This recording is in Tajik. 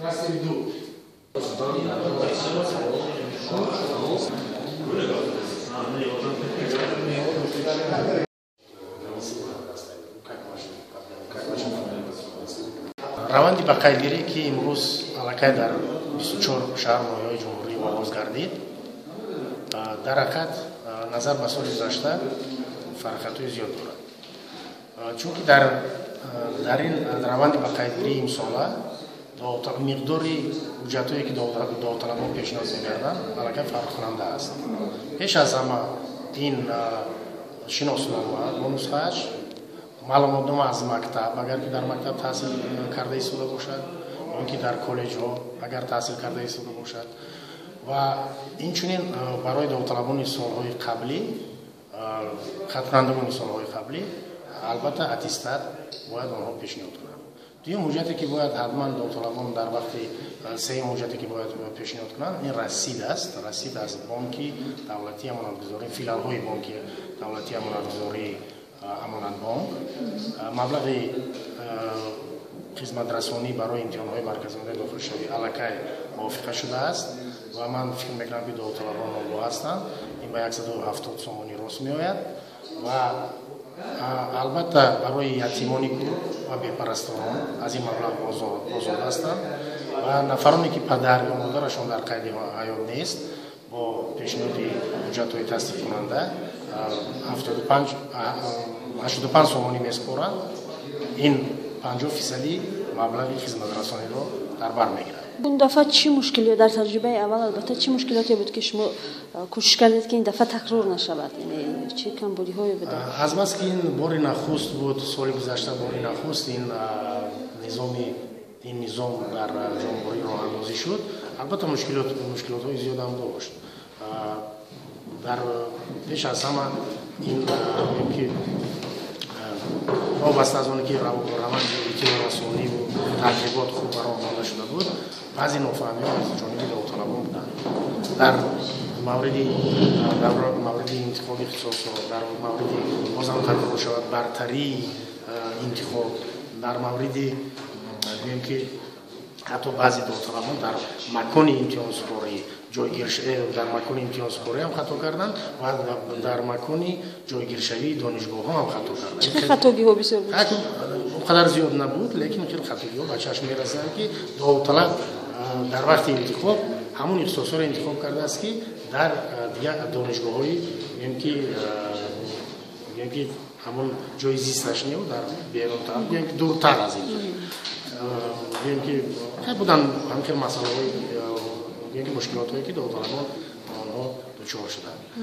Кластери 2. Раванди ба қайдгирӣ, ки имрӯз аллакай дар 24 шаҳру ноҳияҳои ҷумҳурӣ оғоз гардид, дар ҳақиқат назар ба соли гузашта фарқиятҳои зиёд дорад. Чунки дар ин раванди ба қайдгирии имсола миқдори ҳуҷҷатҳое, ки довталабон пешниҳод мекарданд, аллакай фарқкунанда аст. Пеш аз ҳама ин шиноснома бо нусхааш, маълумотнома аз мактаб, агар ки дар мактаб таҳсил карда истода бошад, ё ки дар коллеҷҳо агар таҳсил карда истода бошад, ва инчунин барои довталабони солҳои қаблӣ, хатмкунандагони солҳои қаблӣ, албатта аттестат бояд онҳо пешниҳод кунанд. Дуюм ҳуҷҷате, ки бояд ҳатман довталабон дар вақти, сеюм ҳуҷҷате, ки бояд пешниҳод кунанд, ин расид аст. Расид аз Бонки давлатии амонатгузорӣ, филиалҳои Бонки давлатии амонатгузории Амонатбонк. Маблағи хизматрасонӣ барои имтиҳонҳои марказии дохилшавӣ аллакай мувофиқа шудааст ва ман фикр мекунам, ки довталабон огоҳ ҳастанд. Ин ба 170 сомонӣ рост меояд. Ва албатта барои ятимони кӯр ва бепарасторон аз ин маблағ озод ҳастанд ва нафароне, ки падар ё модарашон дар қайди ҳаёт нест, бо пешниҳоди ҳуҷҷатҳои тасдиқкунанда 85 сомонӣ месупоранд. Ин 50 фисади маблағи хизматрасониро дар бар мегирад. Ин дафъа чӣ мушкилиё дар таҷрибаи аввал, албатта, чӣ мушкилоте буд, ки шумо кӯшиш кардед, ки ин дафъа такрор нашавад? Яъне чӣ камбудиҳое буданд? Азбаски ин бори нахуст буд, соли гузашта бори нахуст ин низоми ин низом дар ҷумҳурӣ роҳандозӣ шуд, албатта мушкилотҳои зиёдам дошт. Дар пеш аз ҳама ин ки вобаста аз оне ки раванди иттилоърасониву тарғибот хуб ба роҳ монда шуда буд, баъзе нофаҳмиҳо аз ҷониби довталабон буданд дар мавриди интихоби ихтисосҳо, дар мавриди, бозам такрор шавад, бартарии интихоб, дар мавриди, гӯем ки, ҳатто баъзе довталабон дар макони имтиҳонсупорӣ ҷойгир, дар макони имтиҳонсупорӣ ҳам хато карданд ва дар макони ҷойгиршавии донишгоҳҳо ҳам хато карданд. Чӣ хатогиҳо бисёр буд? Он қадар зиёд набуд, лекин хеле хатогиҳо ба чашм мерасанд, ки довталаб дар вақти интихоб ҳамон ихтисосҳоро интихоб кардааст, ки дар дигар донишгоҳҳои, гӯем ки, ҳамон ҷои зисташ неу дар берунтар, гӯем ки, дуртар аз ин, гӯем ки, буданд ҳамин хел масъалаҳои, гӯем ки, мушкилотҳое, ки довталабон ба онҳо дучор шуданд.